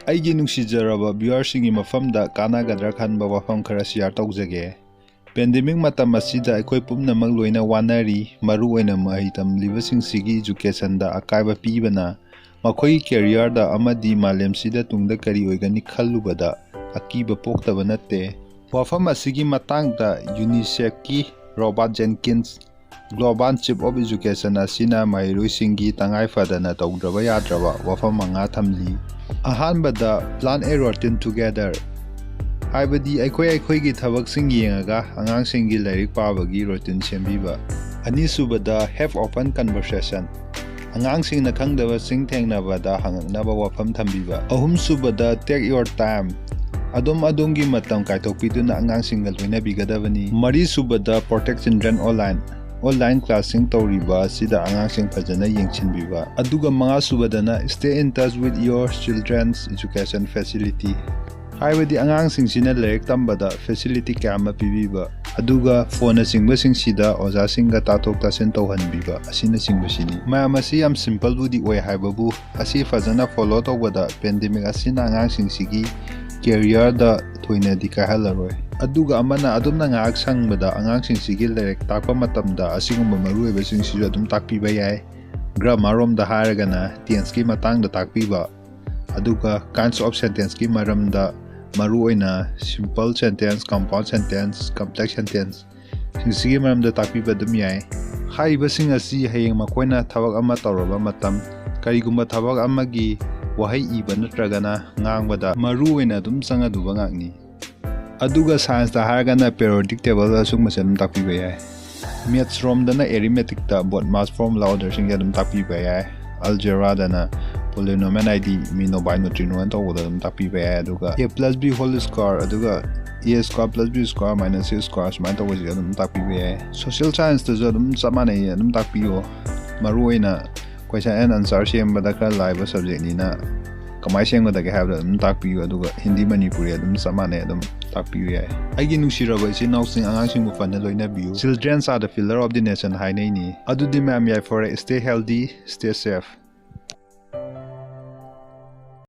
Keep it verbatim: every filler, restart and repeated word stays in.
ꯑꯩꯒꯤ ꯅꯨꯡꯁꯤꯖꯔꯕ viewerꯁꯤꯡꯒꯤ ꯃꯐꯝꯗ ꯀꯥꯟꯅꯒꯗ꯭ꯔꯥ ꯈꯟꯕ ꯋꯥꯐꯝ ꯈꯔ share ꯇꯧꯖꯒꯦ꯫ Pandemic ꯃꯇꯝ ꯑꯁꯤꯗ ꯑꯩꯈꯣꯏ ꯄꯨꯝꯅꯃꯛ ꯂꯣꯏꯅ ꯋꯥꯅꯔꯤ, ꯃꯔꯨꯑꯣꯏꯅ ꯃꯍꯩ ꯇꯝꯂꯤꯕꯁꯤꯡꯁꯤꯒꯤ educationꯗ ꯑꯀꯥꯏꯕ ꯄꯤꯕꯅ ꯃꯈꯣꯏꯒꯤ careerꯗ ꯑꯃꯗꯤ ꯃꯥꯂꯦꯝꯁꯤꯗ ꯇꯨꯡꯗ ꯀꯔꯤ ꯑꯣꯏꯒꯅꯤ ꯈꯜꯂꯨꯕꯗ ꯑꯀꯤꯕ ꯄꯣꯛꯇꯕ ꯅꯠꯇꯦ꯫ ꯋꯥꯐꯝ ꯑꯁꯤꯒꯤ ꯃꯇꯥꯡꯗ UNICEFꯀꯤ Robert Jenkins, Global Chief of Education ꯑꯁꯤꯅ ꯃꯍꯩꯔꯣꯏꯁꯤꯡꯒꯤ ꯇꯉꯥꯏ ꯐꯗꯅ ꯇꯧꯗ꯭ꯔꯕ ꯌꯥꯗ꯭ꯔꯕ ꯋꯥꯐꯝ ꯃꯉꯥ ꯊꯝꯂꯤ꯫ ꯑꯍꯥꯟꯕꯗ, plan a routine together, ꯍꯥꯏꯕꯗꯤ ꯑꯩꯈꯣꯏ ꯑꯩꯈꯣꯏꯒꯤ ꯊꯕꯛꯁꯤꯡ ꯌꯦꯡꯉꯒ ꯑꯉꯥꯡꯁꯤꯡꯒꯤ ꯂꯥꯏꯔꯤꯛ ꯄꯥꯕꯒꯤ routine ꯁꯦꯝꯕꯤꯕ꯫ ꯑꯅꯤꯁꯨꯕꯗ, have open conversation, ꯑꯉꯥꯡꯁꯤꯡꯅ ꯈꯪꯗꯕꯁꯤꯡ ꯊꯦꯡꯅꯕꯗ ꯍꯪꯉꯛꯅꯕ ꯋꯥꯐꯝ ꯊꯝꯕꯤꯕ꯫ ꯑꯍꯨꯝꯁꯨꯕꯗ, take your time, ꯑꯗꯣꯝ ꯑꯗꯣꯝꯒꯤ ꯃꯇꯝ ꯀꯥꯏꯊꯣꯛꯄꯤꯗꯨꯅ ꯑꯉꯥꯡꯁꯤꯡꯒ ꯂꯣꯏꯅꯕꯤꯒꯗꯕꯅꯤ꯫ ꯃꯔꯤꯁꯨꯕꯗ, protect children online, online classꯁꯤꯡ ꯇꯧꯔꯤꯕ ꯑꯁꯤꯗ ꯑꯉꯥꯡꯁꯤꯡ ꯐꯖꯅ ꯌꯦꯡꯁꯤꯟꯕꯤꯕ꯫ ꯑꯗꯨꯒ ꯃꯉꯥꯁꯨꯕꯗꯅ, stay in touch with your children's education facility, ꯍꯥꯏꯕꯗꯤ ꯑꯉꯥꯡꯁꯤꯡꯁꯤꯅ ꯂꯥꯏꯔꯤꯛ ꯇꯝꯕꯗ facility ꯀꯌꯥ ꯑꯃ ꯄꯤꯕꯤꯕ, ꯑꯗꯨꯒ phoneꯅꯆꯤꯡꯕꯁꯤꯡꯁꯤꯗ ꯑꯣꯖꯥꯁꯤꯡꯒ ꯇꯥꯊꯣꯛ ꯇꯥꯁꯤꯟ ꯇꯧꯍꯟꯕꯤꯕ ꯑꯁꯤꯅꯆꯤꯡꯕꯁꯤꯅꯤ꯫ ꯃꯌꯥꯝ ꯑꯁꯤ ꯌꯥꯝ simpleꯕꯨꯗꯤ ꯑꯣꯏ ꯍꯥꯏꯕꯕꯨ, ꯑꯁꯤ ꯐꯖꯅ follow ꯇꯧꯕꯗ pandemic ꯑꯁꯤꯅ ꯑꯉꯥꯡꯁꯤꯡꯁꯤꯒꯤ careerꯗ ꯊꯣꯏꯅꯗꯤ ꯀꯥꯏꯍꯜꯂꯔꯣꯏ꯫ ꯑꯗꯨꯒ ꯑꯃꯅ, ꯑꯗꯣꯝꯅ ꯉꯥꯏꯍꯥꯛ ꯁꯪꯕꯗ ꯑꯉꯥꯡꯁꯤꯡꯁꯤꯒꯤ ꯂꯥꯏꯔꯤꯛ ꯇꯥꯛꯄ ꯃꯇꯝꯗ ꯑꯁꯤꯒꯨꯝꯕ ꯃꯔꯨꯑꯣꯏꯕꯁꯤꯡꯁꯤꯁꯨ ꯑꯗꯨꯝ ꯇꯥꯛꯄꯤꯕ ꯌꯥꯏ꯫ Grammarꯔꯣꯝꯗ ꯍꯥꯏꯔꯒꯅ tenseꯀꯤ ꯃꯇꯥꯡꯗ ꯇꯥꯛꯄꯤꯕ, ꯑꯗꯨꯒ kinds of sentenceꯀꯤ ꯃꯔꯝꯗ, ꯃꯔꯨꯑꯣꯏꯅ simple sentence, compound sentence, complex sentence ꯁꯤꯡꯁꯤꯒꯤ ꯃꯔꯝꯗ ꯇꯥꯛꯄꯤꯕ ꯑꯗꯨꯝ ꯌꯥꯏ꯫ ꯍꯥꯏꯔꯤꯕꯁꯤꯡ ꯑꯁꯤ ꯍꯌꯦꯡ ꯃꯈꯣꯏꯅ ꯊꯕꯛ ꯑꯃ ꯇꯧꯔꯕ ꯃꯇꯝ, ꯀꯔꯤꯒꯨꯝꯕ ꯊꯕꯛ ꯑꯃꯒꯤ ꯋꯥꯍꯩ ꯏꯕ ꯅꯠꯇ꯭ꯔꯒꯅ ꯉꯥꯡꯕꯗ ꯃꯔꯨꯑꯣꯏꯅ ꯑꯗꯨꯝ ꯆꯪꯒꯗꯧꯕ ꯉꯥꯛꯅꯤ꯫ ꯑꯗꯨꯒ scienceꯇ ꯍꯥꯏꯔꯒꯅ periodic table ꯑꯁꯤꯒꯨꯝꯕꯁꯦ ꯑꯗꯨꯝ ꯇꯥꯛꯄꯤꯕ ꯌꯥꯏ꯫ Mathsꯔꯣꯝꯗꯅ arithmeticꯇ BODMAS formula orderꯁꯤꯡꯁꯦ ꯑꯗꯨꯝ ꯇꯥꯛꯄꯤꯕ ꯌꯥꯏ꯫ Algebraꯗꯅ polynomial ID, mono, binomial ꯇꯧꯕꯗ ꯑꯗꯨꯝ ꯇꯥꯛꯄꯤꯕ ꯌꯥꯏ꯫ ꯑꯗꯨꯒ a plus b whole square, ꯑꯗꯨꯒ a square plus b square minus c square ꯁꯨꯃꯥꯏꯅ ꯇꯧꯕꯁꯤꯁꯨ ꯑꯗꯨꯝ ꯇꯥꯛꯄꯤꯕ ꯌꯥꯏ꯫ Social scienceꯇꯁꯨ ꯑꯗꯨꯝ ꯆꯞ ꯃꯥꯟꯅꯩ, ꯑꯗꯨꯝ ꯇꯥꯛꯄꯤꯌꯣ꯫ ꯃꯔꯨꯑꯣꯏꯅ question and answer ꯁꯦꯝꯕꯗ ꯈꯔ ꯂꯥꯏꯕ subjectꯅꯤꯅ ꯀꯃꯥꯏꯅ ꯁꯦꯝꯒꯗꯒꯦ ꯍꯥꯏꯕꯗꯣ ꯑꯗꯨꯝ ꯇꯥꯛꯄꯤꯌꯨ꯫ ꯑꯗꯨꯒ Hindi Manipuri ꯑꯗꯨꯝ ꯆꯞ ꯃꯥꯟꯅꯩ, ꯑꯗꯨꯝ ꯇꯥꯛꯄꯤꯕ ꯌꯥꯏ꯫ ꯑꯩꯒꯤ ꯅꯨꯡꯁꯤꯔꯕ ꯏꯆꯤꯟ ꯏꯅꯥꯎꯁꯤꯡ, ꯑꯉꯥꯡꯁꯤꯡꯕꯨ ꯐꯅ ꯂꯣꯏꯅꯕꯤꯌꯨ꯫ Children are the pillar of the nation ꯍꯥꯏꯅꯩꯅꯤ꯫ ꯑꯗꯨꯗꯤ ꯃꯌꯥꯝ ꯌꯥꯏꯐꯔꯦ꯫ Stay healthy, stay safe꯫